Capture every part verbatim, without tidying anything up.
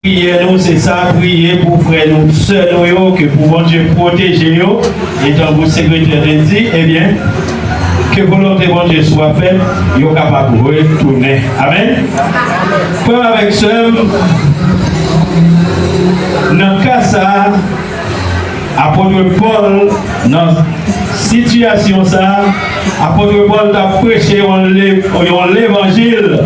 Priyè nou, se sa, priye pou frè nou, sè nou yo, ke pou Bondye pwoteje yo, e tankou sekretè te di, ebyen, ke volonte Bondye swa fèt, yo kapab retounen. Amèn. Frè m avèk sè m, nan ka sa a, Apot Pòl, nan sitiyasyon sa a, apot Pòl t ap preche yon le-, yon levanjil,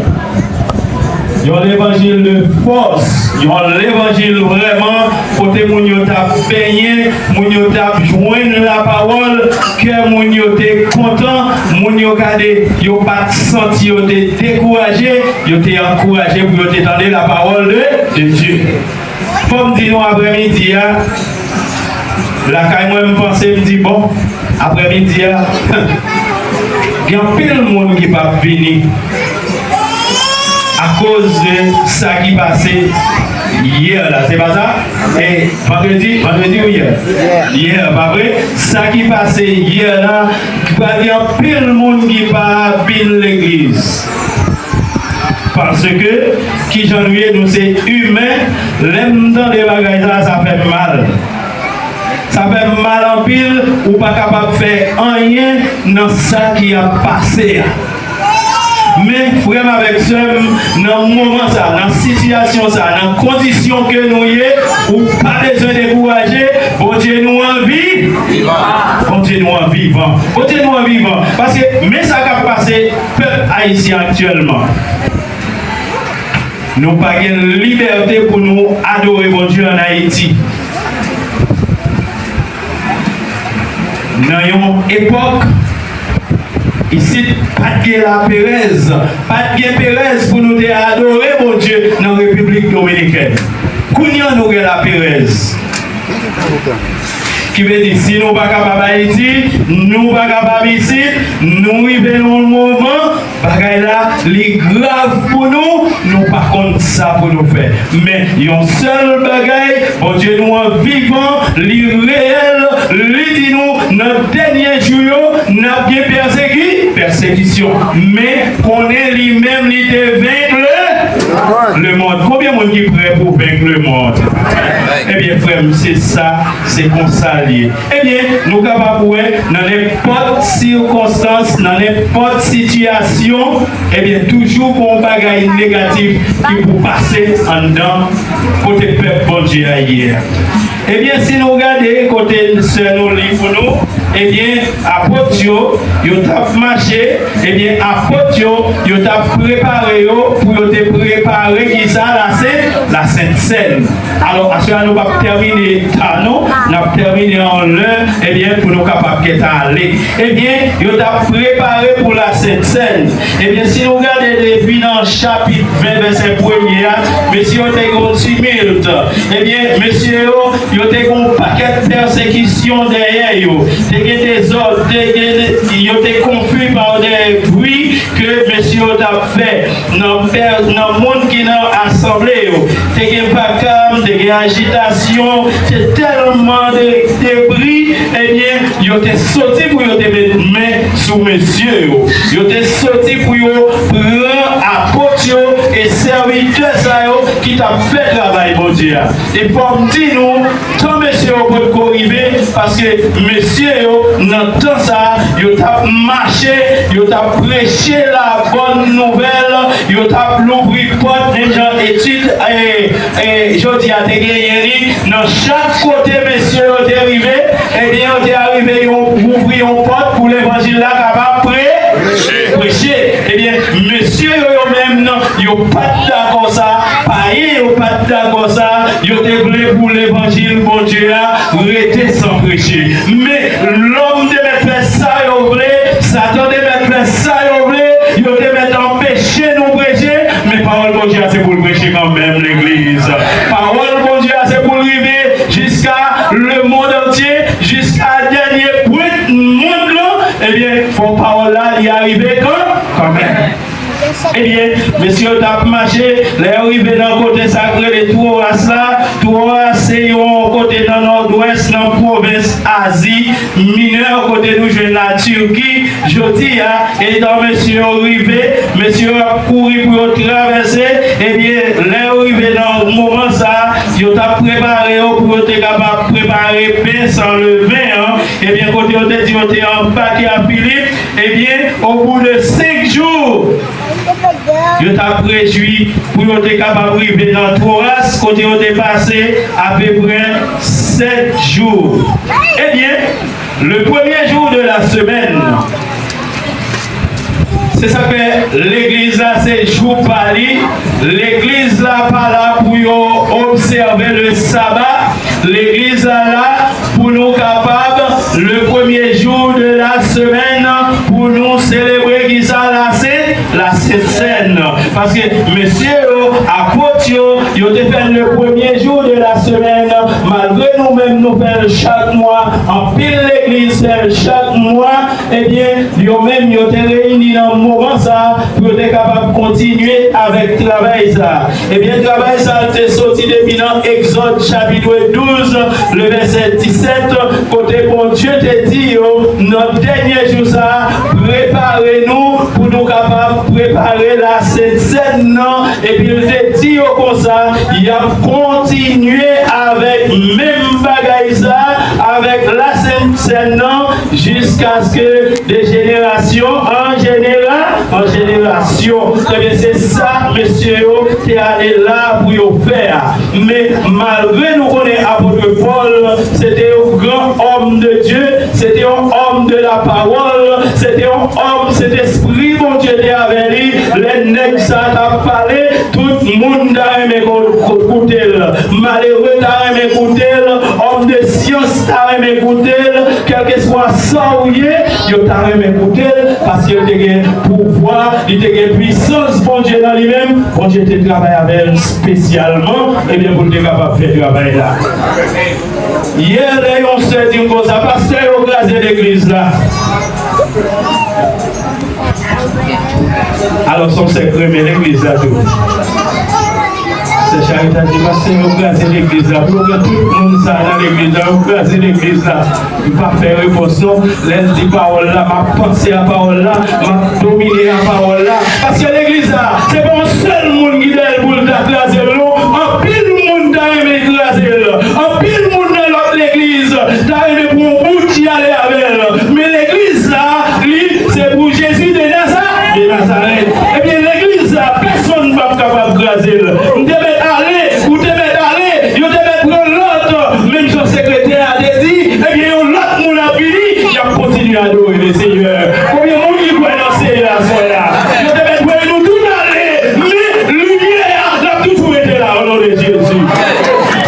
yon levanjil de fòs, yon levanjil vrèman kote moun yo t ap benyen, moun yo t ap jwenn lapawòl, kè moun yo te kontan, moun yo gade, yo pa t santi yo te dekouraje, yo te ankouraje pou yo te tande lapawòl de, de Dye. Fò m di nou, aprèmidi a, lakay mwen, m panse, m di, bon, aprèmidi a, gen anpil moun ki p ap vini akoz de sa ki pase yè la, se pa sa? E vandredi, vandredi ou yè? Yè, pa vre? Sa ki pase yè la, va gen anpil moun ki pa vin legliz. Paske, kijan nou ye, nou se imen. Lè m tande bagay sa, sa fè m mal. Sa fè m mal anpil, ou pa kapab fè anyen nan sa ki ap pase a. Men, frè m avèk sè m, nan moman sa, nan sitiyasyon sa, nan kondisyon ke nou ye, ou pa bezwen dekouraje, Bondye nou an vi-, Bondye nou an vivan, Bondye nou an vivan. Paske, men sa k ap pase pèp ayisyen aktyèlman. Nou pa gen libète pou nou adore Bondye ann Ayiti. Nan yon epòk, isit pa t gen laperèz, pa t gen perèz pou nou te adore Bondye nan Repiblik Dominikèn. Kounye a nou gen laperèz. Ki vle di, si nou pa kapab Ayiti, nou pa kapab isit, nou rive nan yon moman, bagay la, li grav pou nou, nou pa konn sa pou nou fè. Men, yon sèl bagay, Bondye nou an vivan, li reyèl, li di nou, nan dènye jou yo, n ap gen pèseki-, pèsekisyon. Men, konnen li menm, li te venk le, lemonn. Konbyen moun ki prè pou venk lemonn? Ebyen, frè m, se sa, se konsa l ye. Ebyen, nou kapab wè, nan nenpòt sikonstans, nan nenpòt sitiyasyon, ebyen, toujou gon bagay negatif ki pou pase anndan kote pèp Bondye a ye a. Ebyen, si nou gade kote sè nou li pou nou, ebyen, apot yo, yo t ap mache, ebyen, apot yo, yo t ap prepare yo pou yo te prepare kisa? Lasent, Lasent Sèn. Alò, aswè a nou p ap tèmine ta non, n ap tèmine an lè, ebyen, pou nou kapab gentan ale. Ebyen, yo t ap prepare pou Lasent Sèn. Ebyen, si nou gade depi nan chapit ven, vèsè premye a, mesye yo te gen yon ti milt. Ebyen, mesye yo, yo te gen yon pakèt pèsekisyon dèyè yo. Te gen dezòd, te gen, yo te konfi pa dèyè bri ke mesye yo t ap fè nan pè-, nan moun ki nan asanble yo. Te gen vakam, te gen ajitasyon, te tèlman de, de bri, ebyen, yo te soti pou yo te met men sou mesye yo. Yo te soti pou yo pran apot yo e sèvitè sa yo ki t ap fè travay Bondye a. E fò m di nou, tan mesye yo potko rive, paske mesye yo, nan tan sa a, yo t ap mache, yo t ap preche la bòn nouvèl, yo t ap louvri pòt, menm jan etid, e, e, jodi a te genyen li, nan chak kote mesye yo te rive, ebyen, yo te arive yon, ouvri yon pòt pou levanjil la kapab pre-, preche. Ebyen, mesye yo, yo menm nan, yo pa t dakò sa, payen yo pa t dakò sa, yo te vle pou levanjil Bondye a rete san preche. Men, lòm te mèt fè sa yo vle, Satan te mèt fè sa yo vle, yo te mèt anpeche nou preche, men pawòl Bondye a se pou l preche kanmenm, legliz. Pawòl Bondye a se pou l rive jiska lemonn antye, jiska dènye pwent mond lan, ebyen, fò pawòl la li arive kan, kanmenm. Ebyen, mesye yo t ap mache, lè yo rive nan kote sa k rele Tworas la, Tworas se yon kote nan nòdwès, nan pwovens Azi Minè, kote nou jwenn Latiki jodi a. Etan mesye yo rive, mesye yo ap kouri pou yo travèse. Ebyen, lè yo rive nan moman sa, yo t ap prepare yo pou yo te kapab prepare pen san leven an. Ebyen, kote yo te di yo te anbake a Filip, ebyen, au bout de cinq jours, yo t ap rejwi pou yo te kapab rive nan Tworas, kote yo te pase apeprè sèt jou. Ebyen, le premier jour de la semaine, se sa k fè legliz la se jou pa li. Legliz la pa la pou yo obsève le saba. Legliz la la pou nou kapab, le premier jour de la semaine, pou nou selebre kisa? La Sent, la Sent Sèn. Paske mesye yo, apot yo, yo te fè l le premier jour de la semaine, malgre nou menm nou fè l chak mwa, anpil legliz fè l chak mwa, ebyen, yo menm yo te reyini nan moman sa pou yo te kapab kontinye avèk travay sa. Ebyen, travay sa te soti depi nan Egzòd chapit douz, le vèsè disèt, kote Bondye te di yo, nan dènye jou sa, prepare nou pou nou kapab prepare la Sent Sèn nan. Epi l te di yo konsa, y ap kontinye avèk menm bagay sa, avèk la Sent Sèn nan, jiskaske de jenerasyon an jenera-, an jenerasyon. Ebyen, se sa mesye yo te ale la pou yo fè a. Men malgre nou konnen apot Pòl, se te yon gran òm de Dye, se te yon òm de la pawòl, se te yon òm, se te Espri Bondye te avè li. Lè nèg sa t ap pale, tout moun ta renmen ko-, ko-, koute l. Malere ta renmen koute l, òm de syans ta renmen koute l, kèlkeswa sa w ye, yo ta renmen koute l, paske l te gen pouvwa, li te gen pwisans Bondye nan li menm. Bondye te travay avè l espesyalman, ebyen, pou l te kapab fè travay la. Yè, lè yon sè di m konsa, pastè, yo kraze legliz la. Alò, se yon sè k renmen legliz la tou. Sè Charita di, pastè, yo kraze legliz la. Pou yo pran tout moun sa nan legliz la, yo kraze legliz la. M pa fè repons non. Lè l di pawòl la, m ap panse a pawòl la, m ap domine a pawòl la. Paske legliz la, se pa yon sèl moun ki dèyè l pou l ta kraze l non. Anpil moun ta renmen kraze l. Anpil moun nan lòt legliz ta renmen pran yon bout y ale avè l. Men legliz sa, li, se pou Jezi de Naza-, de Nazarèt. Ebyen, legliz sa, pèsonn p ap kapab kraze l. M te mèt ale, ou te mèt ale, yo te mèt pran lòt. Menm jan sekretè a te di, ebyen, yon lòt moun ap vini, y ap kontinye adore Lesenyè. Konbyen moun ki kwè nan Seyè a aswè a? Yo te mèt voye nou tout ale, men limyè a, l ap toujou rete la, o non de Jezi.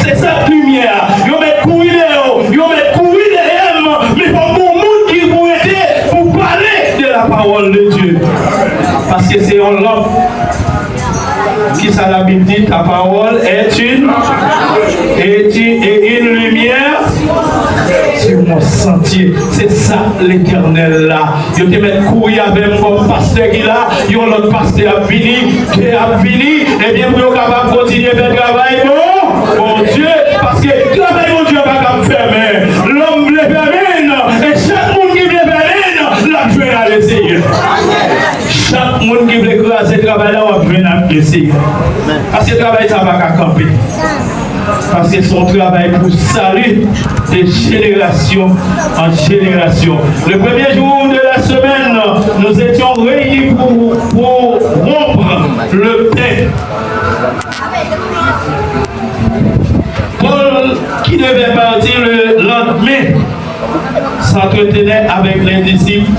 Se sa k limyè a. Yo mèt kouri dèyè w, yo mèt kouri dèyè m, men fòk gon moun ki pou rete pou pale de la parole de Dieu. Paske se yon lanp. Kisa Labib di? Ta parole est une, est une, est une lumière sur mon sentier. Se sa Letènèl la. Yo te mèt kouri avè m kòm pastè ki la. Yon lòt pastè ap vini, de ap vini. Ebyen, pou yo kapab kontinye fè travay bon, Bondye. Paske travay Bondye pa kab fèmen. Lòm vle fèmen, e chak moun ki vle fèmen, l ap jwenn ale Seyè. Chak moun ki vle kraze travay la, w ap jwenn ak Mesye. Paske travay sa pa ka kanpe. Paske se yon travay pou sali de jenerasyon an jenerasyon. Le premier jour de la semaine, nous étions réunis pour, pour rompre le pain. Paul, qui devait partir le lendemain, s'entretenait avec les disciples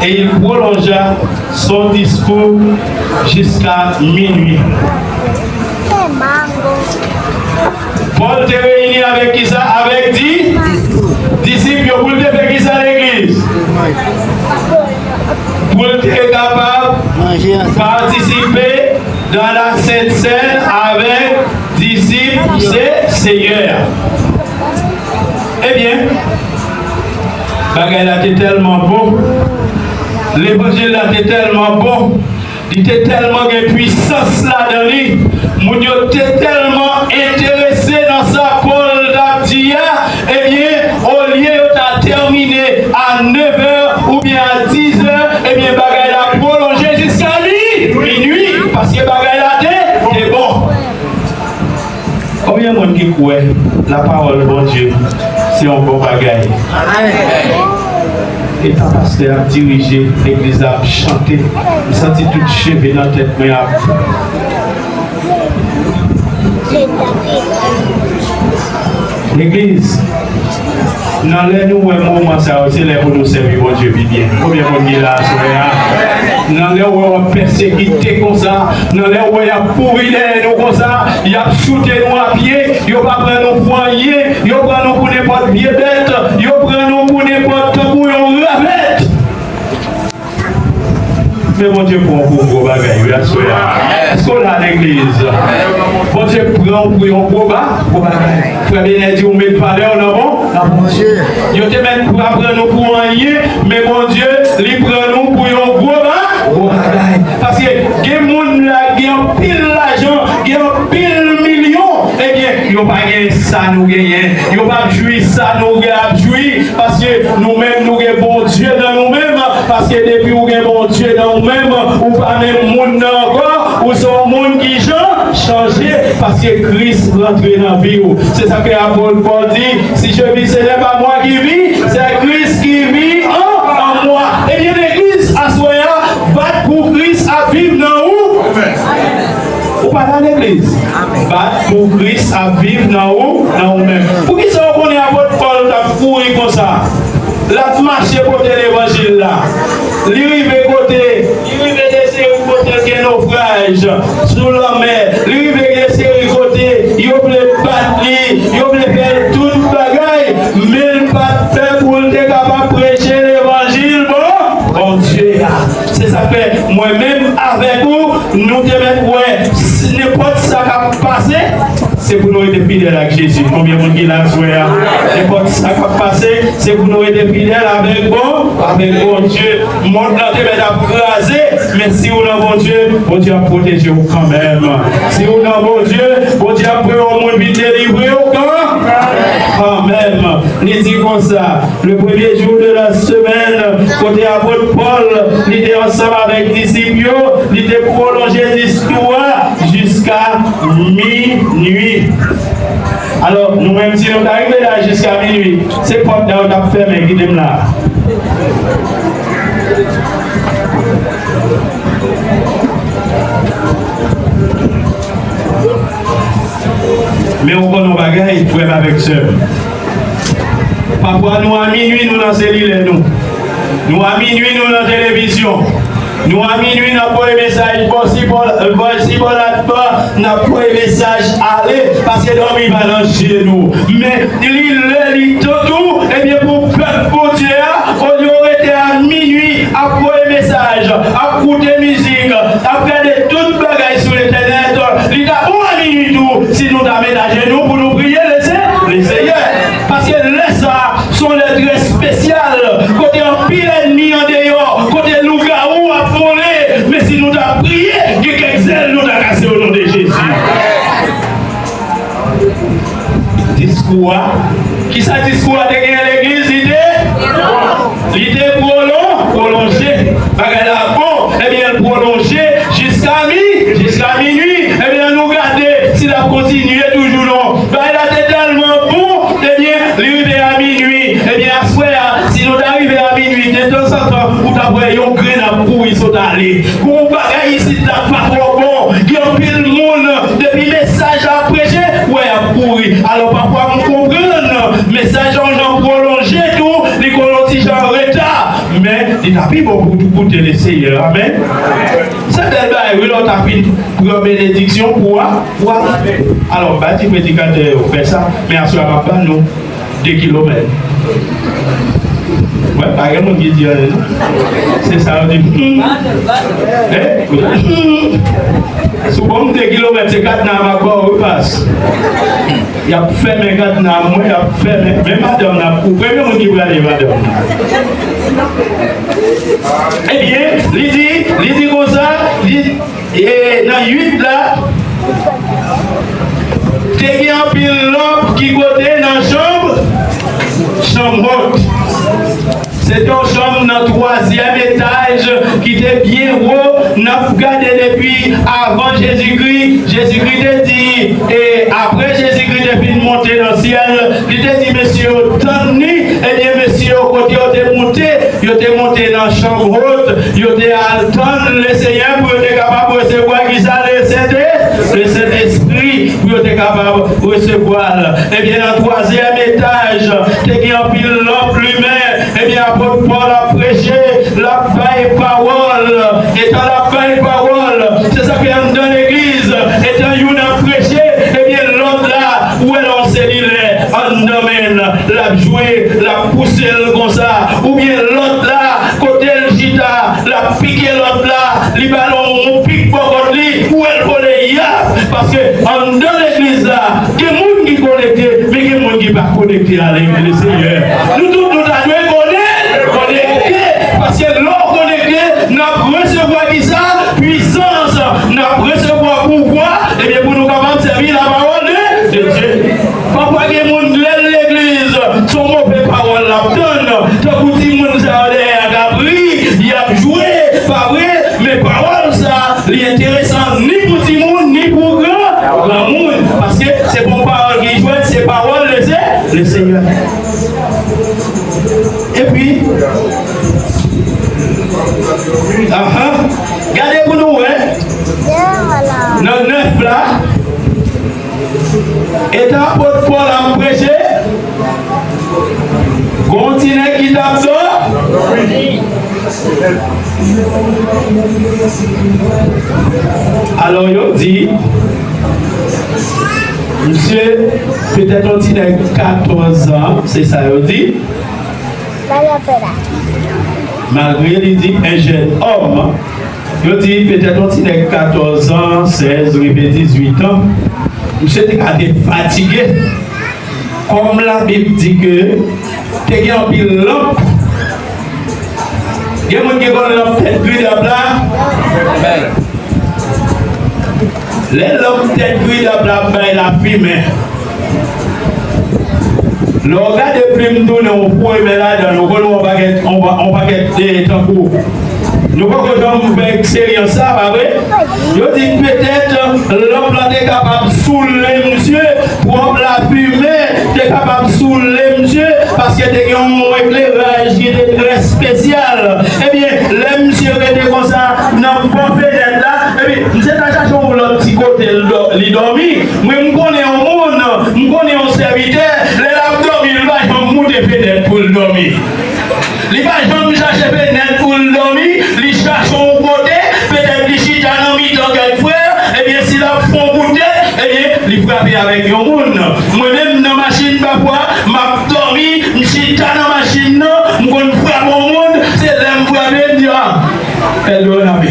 et il prolongea son discours jusqu'à minuit. Pòl te reyini avèk kisa? Avèk di-, disip yo pou l te fè kisa legliz? Pou l te kapab patisipe dans la Sainte Seine avec disip se Seyè a. Ebyen, bagay la te tèlman bon, levanjil la te tèlman bon, Li te tèlman gen pwisans ladan li, moun yo te tèlman enterese nan sa Pòl t ap di a, ebyen, olye yo ta tèmine a nevè oubyen a dizè, ebyen, bagay la pwolonje jiska mi-, minui, paske bagay la te, te bon. Konbyen moun ki kwè lapawòl Bondye se yon bon bagay? Etan pastè ap dirije, legliz la ap chante, m santi tout cheve nan tèt mwen ap. Legliz, nan lè nou wè moman sa yo, se lè pou nou sèvi Bondye pi byen. Konbyen moun ki la aswè a? Nan lè w wè w ap pèsekite konsa, nan lè w wè y ap kouri dèyè nou konsa, y ap choute nou a pye, yo pa pran nou pou anyen, yo pran nou pou nenpòt vye bèt, yo pran nou pou nenpòt tankou yon ravèt. Men Bondye pran w pou gwo bagay, wi, aswè a. Èske w la, legliz? Bondye pran w pou yon gwo ba-, gwo bagay. Frè Benè di ou met valè w nan bon, nan Bondye. Yo te mèt pa pran nou pou anyen, men Bondye, li pran nou pou yon gwo ba-, gwo bagay. Paske gen moun la, gen anpil lajan, gen anpil milyon, ebyen, yo pa gen sa nou genyen. Yo p ap jwi sa nou gen ap jwi. Paske nou menm, nou gen Bondye nan nou menm. Paske depi ou gen Bondye nan ou menm, ou pa menm moun nan ankò, ou se yon moun ki jan chanje, paske Kris rantre nan vi w. Se sa ke apot Pòl di, si je vis, ce n'est pas moi qui vis, c'est Christ qui vit en, en moi. Ebyen, legliz, aswè a, bat pou Kris ap viv nan ou. Ou pa nan legliz. Bat pou Kris ap viv nan ou, nan ou menm. Poukisa w konnen apot Pòl t ap kouri konsa? L ap mache pote levanjil la. Li rive kote, li rive de seri kote l gen nofraj sou lanmè. Li rive de seri kote yo vle bat li, yo vle fè l tout bagay, men l pa t pè pou l te kapab preche levanjil bon, Bondye a. Se sa k fè mwen menm avèk ou, nou te mèt wè, s-, nenpòt sa k ap pase, se pou nou rete fidèl ak Jezi. Konbyen moun ki la aswè a? Nenpòt sa k ap pase, se pou nou rete fidèl avèk bon, avèk Bondye. Mond lan te mèt ap kraze, men si ou nan Bondye, Bondye ap pwoteje w kanmenm. Si ou nan Bondye, Bondye ap voye yon moun vin delivre w kan-, kanmenm. Li di konsa, le premye jou de la semèn, kote apot Pòl, li te ansanm avèk disip yo, li te pwolonje diskoua jiska minui. Alò, nou menm, si nou ta rive la jiska minui, se pòt la yo t ap fèmen, kite m la. Men ou konn yon bagay, frè m avèk sè m. Pafwa nou a minui, nou nan selilè nou. Nou a minui, nou nan televizyon. Nou a minui, n ap voye mesaj bò si bò, bò si bò latba, n ap voye mesaj ale, paske dòmi pa nan je nou. Men li lè, li tan tou, ebyen, pou pèp Bondye a, olye w rete a minui, ap voye mesaj, ap koute mizik, ap gade tout bagay sou entènèt, li ta bon a minui tou, si nou ta met ajenou pou nou priye Lese-, Leseyè. Paske lè sa a, se yon lè trè espesyal, kote anpil ènmi andeyò, kote lougawou ap vole, men si nou ta priye, gen kèk zèl nou ta kase o non de Jezi. Diskou a, kisa diskou a te genyen legliz? Li te, li te pwolon-, pwolonje. Bagay la bon, ebyen, l pwolonje jiska mi-, jiska minui. Ebyen, ann nou gade si l ap kontinye toujou non. Bagay la te tèlman bon, ebyen, li rive a minui. Ebyen, aswè a, si nou ta rive a minui, detanzantan, ou t ap wè yon grenn ap kouri sot ale. Gon bagay isit la k pa twò bon. Gen anpil moun, depi mesaj la ap preche, w wè y ap kouri. Alò, pafwa, m konprann mesaj la yon jan pwolonje tou, li konn yon ti jan an reta. Men, li ta pi bon pou w tou koute Leseyè. Amèn. Se bèl bagay, wi, lè w ta fin pran benediksyon pou w a, pou w a. Alò, m pa di predikatè yo fè sa, men aswè a m ap ba nou de kilomèt. Wè, pa gen moun ki di anyen, non. Se sa yo di. Hmm. Eh? Hmm. Si w ban m de kilomèt, se kadna m ap ba w, wi, pas. Y ap fèmen kadna m, wi, y ap fèmen. Men madanm nan, ou premye moun ki prale madanm nan. Ebyen, li di, li di konsa, Di, e nan uit la, te gen anpil lanp ki kote nan chanm, chanm wot. Se te yon chanm nan twazyèm etaj ki te byen wo. N ap gade depi avan Jezikri. Jezikri te di, e apre Jezikri te fin monte nan syèl, li te di mesye yo tann li. Ebyen, mesye yo, kote yo te monte? Yo te monte nan chanm wot, yo te al tann Lesenyè pou yo te kapab resevwa kisa? Lesentespri, pou yo te kapab resevwa l. Ebyen, nan twazyèm etaj, te gen anpil lanp limen. Ebyen, apot Pòl ap preche, l ap bay pawòl. Etan l ap bay pawòl, se sa k fè anndan legliz, etan youn ap preche, ebyen, lòt la, ou wè l yon selilè anndan men l, l ap jwe, l ap pouse l konsa. Oubyen lòt la, kote l chita, l ap pike lòt la, li ba l yon pik bò kòt li, ou wè l vole yap. Paske anndan legliz la, gen moun ki konekte, men gen moun ki pa konekte a legliz Senyè. Nou tout, nou ta dwe konnen, konekte. Paske lè w konekte, n ap resevwa kisa? Pwisans. N ap resevwa pouvwa, ebyen, pou nou kapab sèvi lapawòl de, de Dye. Pafwa gen moun lè l legliz, se yon move pawòl l ap tann. Tankou timoun sa yo dèyè a k ap ri, y ap jwe, pa vre? Men pawòl sa, li enteresan ni pou timoun, ni pou gran, granmoun. Paske se pa yon pawòl ki jwèt, se pawòl le Se, le Senyè. Epi, aha, gade pou nou wè, nan nèf la, etan apot Pòl ap preche, gon ti nèg ki t ap dò. Alò, yo di, misye, petèt yon ti nèg katòz an, se sa yo di. Malgre li di un jeune homme, yo di petèt yon ti nèg katòz an, sèz, rive dizuit an. Misye te ka te fatige. Kòm Labib di ke te gen anpil lanp, gen moun ki konn lanp tèt gridap la? Lè lanp tèt gridap la ap bay lafimen, lè w gade plim tounen, w foure men ladan l, ou konn wè yon pakèt, yon pa-, yon pakèt, eh, tankou. Nou poko janm fè eksperyans sa, pa vre? Yo di petèt lanp lan te kapab soule misye, twòp lafimen te kapab soule misye, paske te gen yon ekleraj ki te trè espesyal. Ebyen, lè misye rete konsa nan bò fenèt la, epi misye ta chache yon lòt ti kote l dò-, li dòmi. Mwen, m konnen yon moun, m konnen yon sèvitè, lè l ap dòmi, l pa janm moute fenèt pou l dòmi. Li pa janm chache fenèt pou l dòmi, li chache yon kote, petèt li chita nan mitan kèk frè, ebyen, si l ap fè yon kout tèt, ebyen, li frape avèk yon moun. Mwen menm, nan machin, pafwa, m ap dòmi, m chita nan machin nan, m konn frape yon moun, se lè m frape, m di, a, Pèdoname.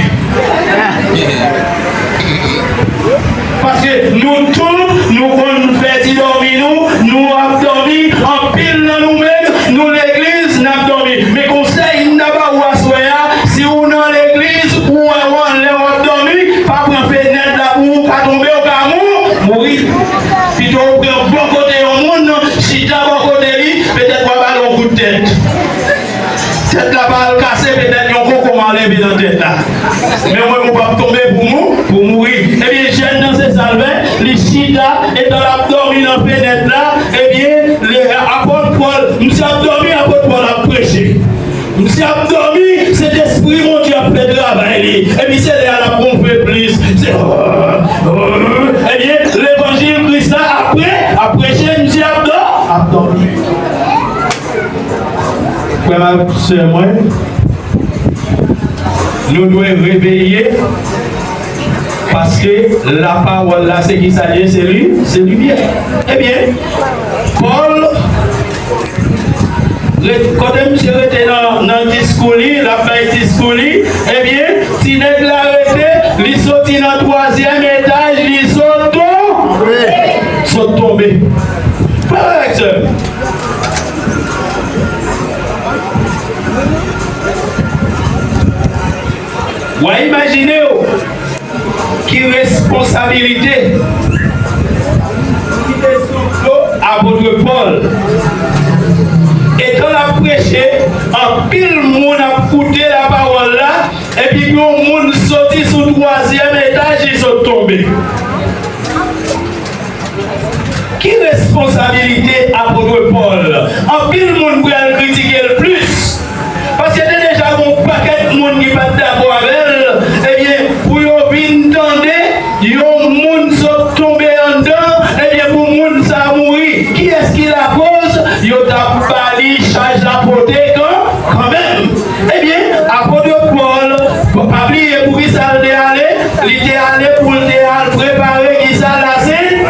Paske nou tout, nou konn fè ti dòmi nou, nou ap dòmi, anpil nan nou menm, nou legliz, n ap dòmi. Men konsèy m ta ba ou aswè a, si ou nan legliz, ou wè w anlè w ap dòmi, pa pran fenèt la pou ou ka tonbe, ou ka mou-, mouri. Pito ou pran bò kote yon moun, chita bò kote li, petèt w a ba l yon kout tèt. Tèt la pa al kase, petèt yon koko mal leve nan tèt la. Men mwen, ou p ap tonbe pou mou-, pou mouri. Ebyen, jèn nan se sa l fè, li chita, etan l ap dòmi nan fenèt la, ebyen, le, apot Pòl, misye ap dòmi, apot Pòl ap preche. Misye ap dòmi, Sentespri Bondye ap fè travay li. Epi se lè a l ap gonfle plis. Se, ebyen, levanjil Kris la ap pre-, ap preche, misye ap dò-, ap dòmi. Frè m ak sè mwen, nou dwe reveye, paske lapawòl la, se ki sa l ye? Se li, se limyè. Ebyen, Pòl, re-, kote misye rete nan, nan diskou li, l ap bay diskou li, ebyen, ti nèg la rete, li soti nan twazyèm etaj, li sot tonbe. Sot tonbe. Frè ak sè, W a imajine w ki responsabilite ki te sou do apot Pòl. Etan l ap preche, anpil moun ap koute lapawòl la, epi yon moun soti sou twazyèm etaj, li sot tonbe. Ki responsabilite apot Pòl? Anpil moun pral kritike l plis. Paske te deja gen yon pakèt moun ki pa t dakò avè l. Ebyen, pou yo vin tande yon moun sot tonbe anndan, ebyen, pou moun sa a mouri. Kiyès ki lakoz? Yo t ap ba li chaj la pote kan, kanmenm. Ebyen, apot Pòl, pa bliye poukisa l te ale. Li te ale pou l te al prepare kisa? Lasent,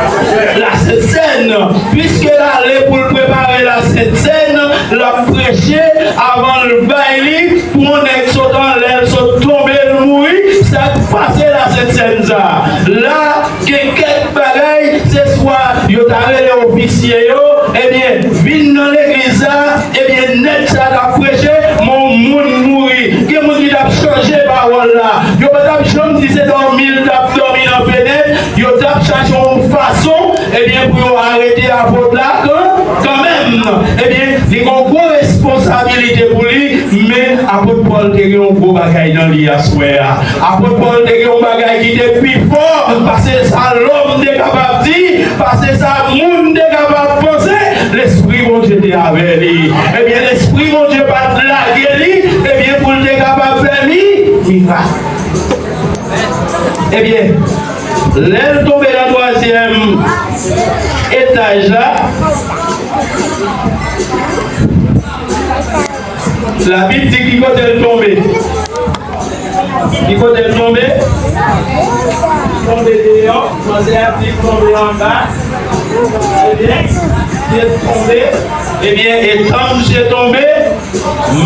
Lasent Sèn. Piske l ale pou l prepare Lasent Sèn, l ap preche avan l bay li pou yon nèg sot anlè l, sot tonbe, l mouri. Sa k pase Lasent Sèn sa? La, gen kèk bagay, se swa yo ta rele ofisye yo, ebyen, vin nan legliz la, ebyen, nèg sa t ap preche, men yon moun mouri. Gen moun ki t ap chanje pawòl la. Yo pa t ap janm di se dòmi l t ap dòmi nan fenèt. Yo t ap chache yon fason, ebyen, pou yo arete apot la kan, kanmenm. Ebyen, li gen yon gwo responsabilite pou li, men apot Pòl te gen yon gwo bagay nan li aswè a. Apot Pòl te gen yon bagay ki te pi fò pase sa lòm te kapab di, pase sa moun te kapab panse. Lespri Bondye te avè li. Ebyen, Lespri Bondye pa t lage li, ebyen, pou l te kapab fè mi, mirak. Ebyen, lè l tonbe nan twazyèm etaj la, Labib di ki kote l tonbe. Ki kote l tonbe? Tonbe deyò, fransè a di tonbe anba. Ebyen, misye tonbe. Ebyen, etan misye tonbe,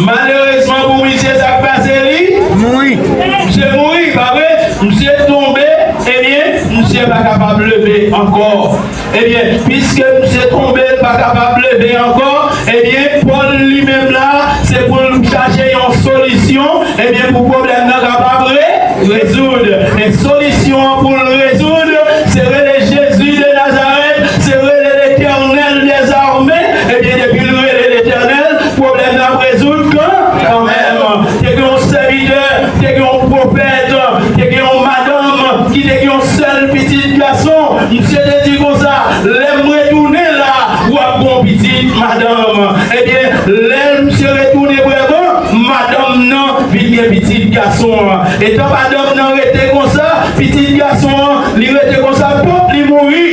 malerezman pou misye, sa k pase li? Mouri. Misye mouri, pa vre? Misye tonbe, ebyen, misye pa kapab leve ankò. Ebyen, piske misye tonbe, l pa kapab leve ankò, ebyen, Pòl li menm la, se pou l chache yon solisyon, ebyen, pou pwoblèm nan kapab re-, rezoud. E solisyon an pou l rezoud, se rele Jezi de Nazarèt, se rele Letènèl dèzame. Ebyen, depi l rele Letènèl, pwoblèm nan ap rezoud kan, kanmenm. Te gen yon sèvitè, te gen yon pwofèt, te gen yon madanm ki te gen yon sèl pitit gason. Misye te di konsa, lè m retounen la, w ap gen yon pitit, madanm. Ebyen, lè misye retounen vrèman, madanm nan vin gen pitit gason an. Etan madanm nan rete konsa, pitit gason an, li rete konsa, pòp, li mouri.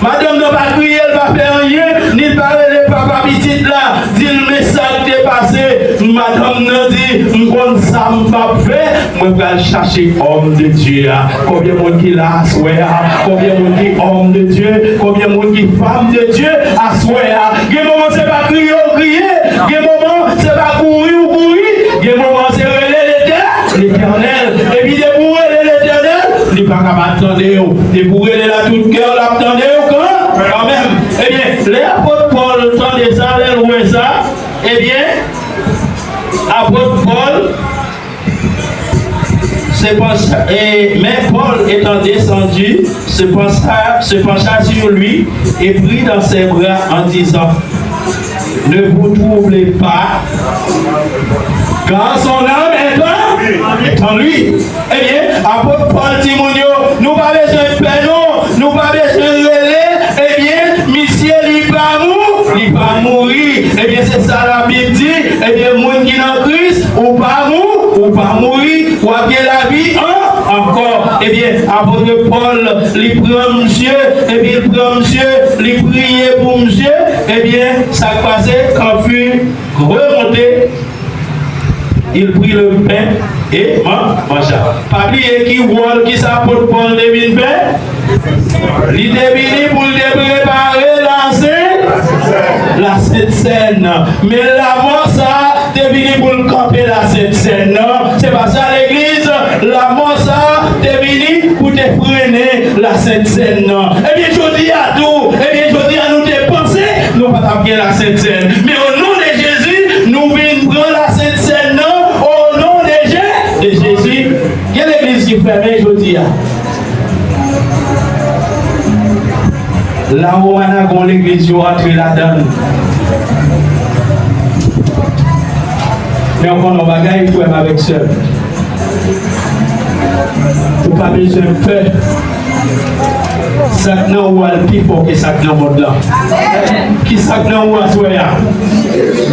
Madanm nan pa kriye, l pa fè anyen, ni l pa rele papa pitit la, di l, men sa k te pase. Madanm nan di, m konn sa m p ap fè, mwen pral chache òm de Dye a. Konbyen moun ki la aswè a? Konbyen moun ki òm de Dye? Konbyen moun ki fanm de Dye aswè a? Gen moman se pa kriye w kriye, gen moman se pa kouri w kouri, gen moman se rele Letè-, Letènèl. Epi depi w rele Letènèl, li pa kapab tande w. Depi w rele l ak tout kè w, l ap tande w kan, kanmenm. Ebyen, lè apot Pòl tande sa, lè l wè sa, ebyen, apot Pòl se pancha, e, mais Paul, étant descendu, se pencha, se pencha sur lui et prit dans ses bras en disant, ne vous troublez pas, car son âme est en, est en lui. Ebyen, apot Pòl di moun yo, nou pa bezwen pè non, nou pa bezwen rele, ebyen, misye li pa mou, li pa mouri. Ebyen, se sa Labib di, ebyen, moun ki nan Kris, ou pa mou, ou pa mouri, w ap gen lavi an, ankò. Ebyen, apot Pòl, li pran misye, epi l pran misye, li priye pou misye, ebyen, sa k pase, quand fut remonté, il prit le pain et man-, mangea. Pa bliye ki wòl ki sa apot Pòl te vin fè. Li te vini pou l te prepare lasent, lasent sèn. Men lamò sa a te vini pou l kanpe lasent sèn nan. Se pa sa legliz, lamò sa a te vini pou te frennen lasent sèn nan. Ebyen, jodi a tou, ebyen, jodi a nou te panse nou pa t ap gen lasent sèn. Men o non de Jezi, nou vin pran lasent sèn nan, o non de Je-, de Jezi. fèmen jodi a. La Romana gen yon legliz yo antre ladan l. Men w konnen yon bagay, frè m avèk sè m. Ou pa bezwen pè. Sa k nan ou a l pi fò ke sa k nan mond lan. Ki sa k nan ou aswè a?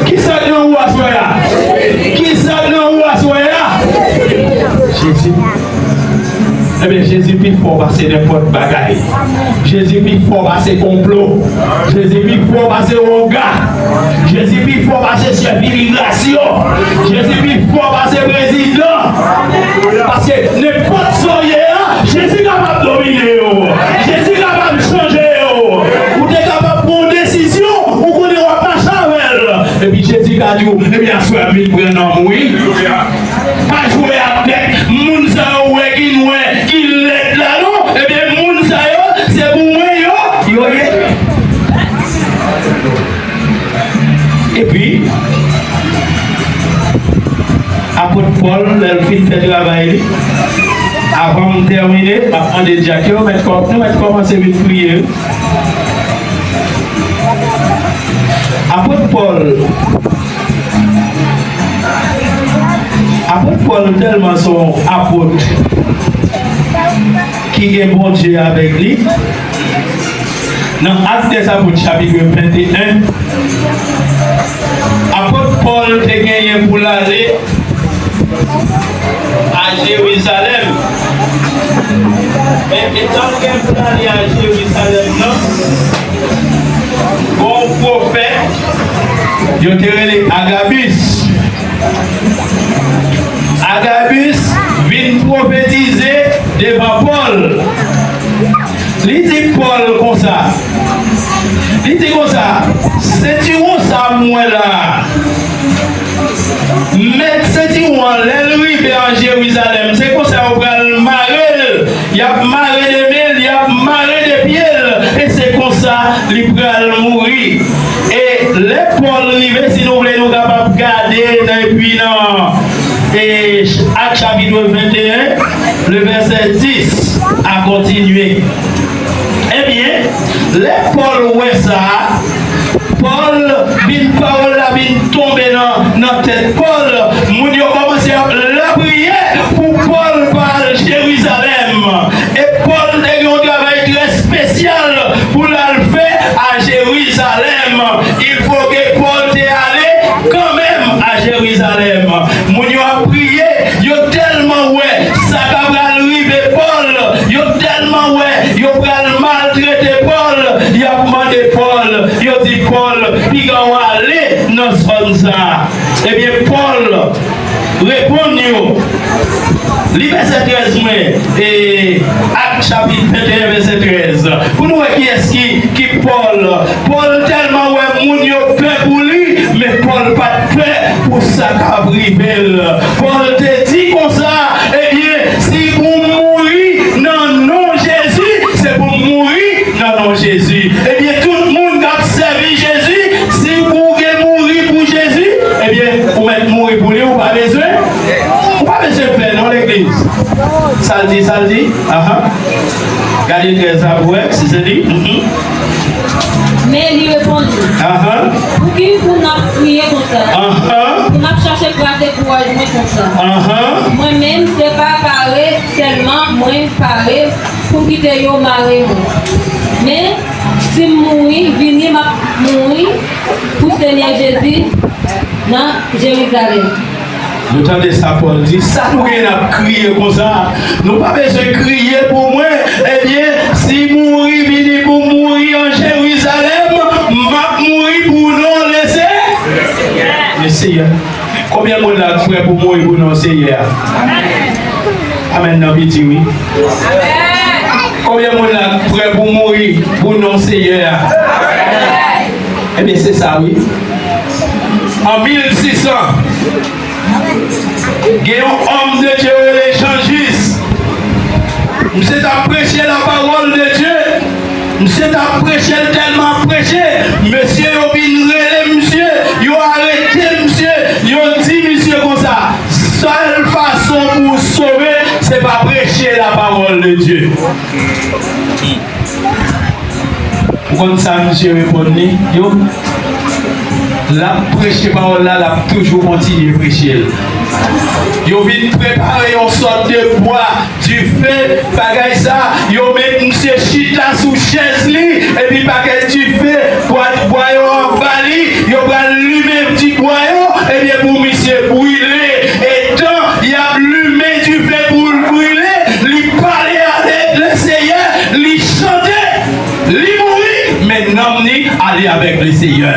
Ki sa k nan ou aswè a? Ki sa k nan ou aswè a? Jezi. Ebyen, Jezi pi fò pase nenpòt bagay. Jezi pi fò pase konplo. Jezi pi fò pase woga. Jezi pi fò pase chèf imigrasyon. Jezi pi fò pase prezidan. Paske nenpòt sa w ye a, Jezi kapab domine yo. Jezi kapab chanje yo. Ou te kapab pran yon desizyon, ou konnen w ap mache avè l. Epi Jezi ka di w, ebyen, aswè a m vin pran nonm ou, wi. Pa jwe ak nèg moun sa yo wè ki nwè, ki lèd la non. Ebyen, moun sa yo, se pou mwen yo, yo ye. Epi, apot Pòl, lè l fin fè travay li, avan m tèmine, m ap mande dyak yo, mèt kò-, nou mèt kòmanse vin priye. Apot Pòl, apot Pòl tèlman se yon apot ki gen Bondye avèk li. Nan Actes des Apôtres, chapit venteyen, apot Pòl te genyen pou l ale a Jerizalèm. Men etan l gen pou l ale a Jerizalèm nan, gon pwofèt, yo te rele Agabis. Agabis vin pwofetize devan Pòl. Li di Pòl konsa, li di konsa, sentiwon sa m wè la a, mèt sentiwon an, lè l rive an Jerizalèm, se konsa yo pral mare l. Y ap mare de men l, y ap mare de pye l, e se konsa li pral mouri. E lè Pòl rive, si nou vle, nou kapab gade nan, epi nan, e, Actes chapitre vingt et un, le verset dix à continuer. Ebyen, lè Pòl wè sa, Pòl vin, pawòl la vin tonbe nan, nan tèt Pòl. Moun yo kòmanse ap lapriyè pou Pòl pa al Jerizalèm. E Pòl te gen yon travay trè espesyal pou l al fè a Jerizalèm. Il faut que Pòl te ale kanmenm a Jerizalèm. Moun yo ap priye, yo tèlman wè sa k ap pral rive Pòl, yo tèlman wè yo pral maltrete Pòl, y ap mande Pòl, yo di Pòl, piga w ale nan zòn sa a. Ebyen, Pòl reponn yo. Li vèsè trèz mwen, e, Ak chapit venteyen, vèsè trèz. Pou nou wè kiyès ki, ki Pòl. Pòl tèlman wè moun yo pè pou li, men Pòl pa t pè pou sa k ap rive l. Pòl te di konsa, ebyen, si pou m mouri nan non Jezi, se pou m mouri nan non Jezi. Ebyen, tout moun k ap sèvi Jezi, si pou w gen mouri pou Jezi, ebyen, ou mèt mouri pou li, ou pa bezwen, ou pa bezwen pè non, legliz. Sa l di, sa l di? Ahan. Gade trèz la pou wè si se li. Mhm. Men li reponn li, ahan, pouki pou n ap kriye konsa? Ahan. Pou n ap chache kraze kouraj mwen konsa? Ahan. Mwen menm, se pa pare sèlman mwen pare pou m kite yo mare mwen. Men, si m mouri, vini m ap mouri pou Senyè Jezi nan Jerizalèm. Nou tande sa Pòl di, sa nou gen n ap kriye konsa? Nou pa bezwen kriye pou mwen. Ebyen, si mouri vini pou mouri an Jerizalèm, m ap mouri pou non Leseyè. Leseyè. Konbyen moun la k prè pou mouri pou non Seyè a? Amèn nan piti, wi. Konbyen moun la k prè pou mouri pou non Seyè a? Ebyen, se sa, wi. An mil sis san, gen yon òm de Dye rele Jan Jis. Misye t ap preche la parole de Dieu. Misye t ap preche, l tèlman ap preche, mesye yo vin rele misye, yo arete misye, yo di misye konsa, sèl fason pou w sove, Se pa preche la parole de Dieu. Ou konn sa misye reponn li? Yo, l ap preche pawòl la, l ap toujou kontinye preche l. Yo vin prepare yon sòt de bwa, dife, bagay sa, yo met misye chita sou chèz li, epi pakèt dife, bwa, bwa yo anba li, yo pral limen ti bwa yo, ebyen pou misye brile. Etan y ap limen dife pou l brile, li pale avèk Leseyè, li chante, li mouri, men nanm li ale avèk Leseyè.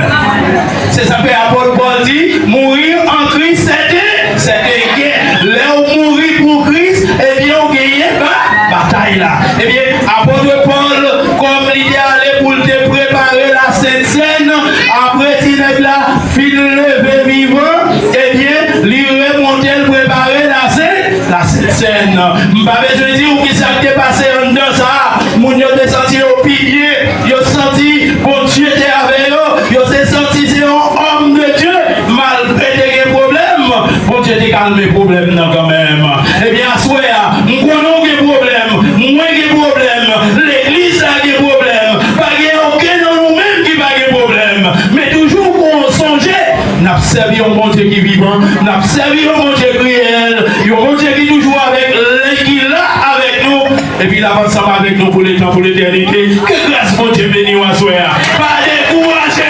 Se sa k fè apot Pòl di, mourir en Christ, c'est, c'est gagner. Lè w mouri pou Kris, ebyen, w genyen ba, batay la. Ebyen, apot Pòl, kòm li te ale pou l te prepare la Sent Sèn, apre ti nèg la fin leve vivan, ebyen, li remonte l prepare la Sent, la Sent Sèn. M pa bezwen di w ki sa k te pase anndan sa a. Moun yo te santi yo pi byen, yo santi Bondye te avè yo, yo te santi se yon òm de Dye, malgre te gen pwoblèm, Bondye te kalme pwoblèm nan kanmenm. Ebyen, aswè a, m konnen w gen pwoblèm, mwen gen pwoblèm, legliz la gen pwoblèm, pa gen okenn nan nou menm ki pa gen pwoblèm. Men toujou kon sonje, n ap sèvi yon Bondye ki vivan, n ap sèvi yon Bondye ki reyèl, yon Bondye ki toujou avèk, ki la avèk nou, epi l ap ansanm avèk nou pou letan, pou letènite. Ke gras Bondye beni w aswè a. Pa dekouraje